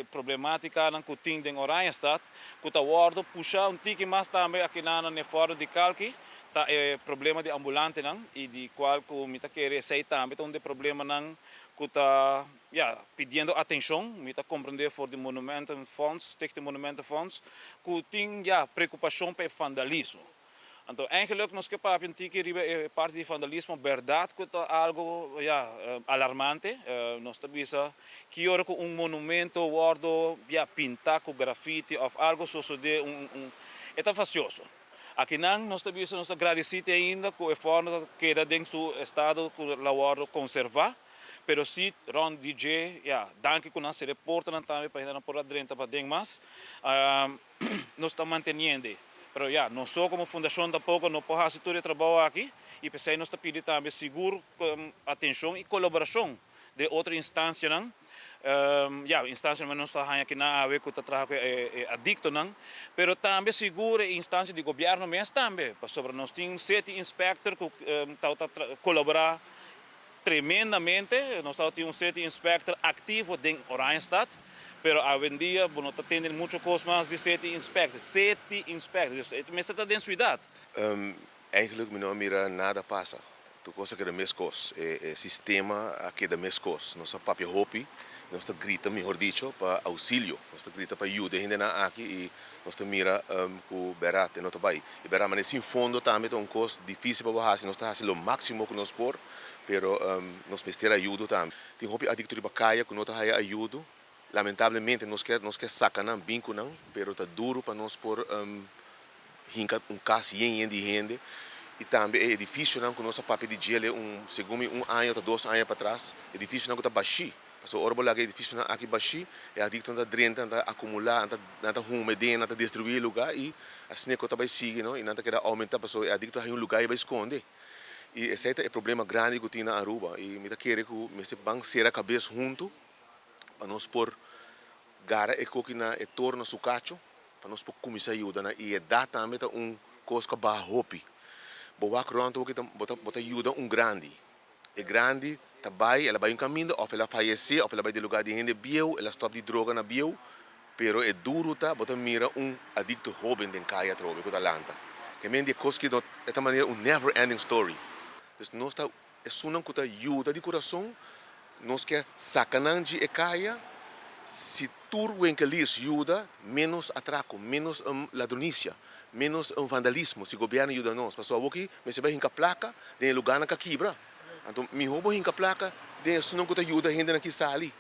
E problematicanan cu tin den Oranjestad, cu ta wordo pusha un tiki mas tambe akinan na e Foro di Kalki, ta e problema di ambulantenan y di cual cu mi ta kere esey tambe ta un di e problemanan cu ta, ya, pidiendo atencion. Mi ta comprende for di Monumentenfonds, Stichting Monumentenfonds, cu tin, ya, preocupacion pa e vandalismo. Anto eigenlijk nos ke papia un tiki riba e parti di vandalismo, berdad cu ta algo, ya, alarmante. Nos ta bisa ki ora cu un monumento wordo, ya, pinta cu graffiti of algo sosode un un e ta fastioso. Akinan nos ta bisa nos ta gradeci te ainda cu e forno ta keda den su estado cu la wordo conserva, pero si rond di dje, ya, danki cu nan cera e portanan tambe pa hendenan por a drenta paden mas. Nos ta manteniende. Pero ya, nos so como fundacion tampoco no por haci tur e trabou aki y p'esey nos ta pidi tambe sigur atencion y colaboracion den otro instancianan. Ya, instancianan nos ta haña kinan awe cu ta traha cu e adictonan, pero tambe sigur e instancia di gobierno mes tambe, pasobra nos tin un city inspector cu ta colabora tremendamente. Nos tabatin un city inspector activo den Oranjestad, pero awendia bo no ta tende mucho cos mas di city inspector. City inspector, dus e mester ta den ciudad. Eigenlijk mi no a mira nada pasa. Tur cos a keda mescos. E sistema a keda mescos. Nos a papia hopi, nos ta grita, mihor dicho, pa auxilio. Nos ta grita pa yuda e hendenan aki y nos ta mira cu berdad e no ta bay. E berdad manera sin fondo tambe ta un cos dificil pa bo haci. Nos ta haci lo maximo cu nos por, pero nos mester ayudo tambe. Tin hopi adicto riba caya cu no ta haya ayudo. Lamentablemente nos ke nos ke saca nan bin cu nan, pero ta duro pa nos por hinca un cas yen yen di hende. Y tambe e edificionan cu nos a papia di djele un, segun mi un aña o ta dos aña patras, edificionan cu ta bashi. Pasobra ora bo laga e edificionan aki bashi, e adictonan ta drenta, nan ta acumula, nan ta nan ta huma den, nan ta destrui e lugar y asina e cos ta bay sigui, no, y nan ta keda aumenta pasobra e adicto haña un lugar y bay sconde. Y esey ta e problema grandi cu tin na Aruba y mi ta kere cu mester ban cera cabes hunto pa nos por gara e koki na e toro na su cacho pa nos por cuminsa yuda nan y edad tambe ta un cos cu a baha hopi. Bo wak rond hoki ta bo ta bo ta yuda un grandi. E grandi ta bay el a bay un caminda of el a fayece of el a bay den lugar di hende bieu el a stop di droga na bieu pero e duro ta bo ta mira un adicto hoben den caya atrobe cu ta lanta. Ke men di e cos ki no e ta manera un never ending story. Dus nos ta Esunnan ku ta yuda di kurason, nos ke saka nan dje e kaya. Si tur winkeliers yuda, ménos atrako, ménos ladronisia, ménos vandalismo, si gobièrnu yuda nos. Pasobra awoki mester bai hinka plaka den e lugánan ka kibra. Anto mihó bo hinka plaka den esunnan ku ta yuda hendenan ki sali.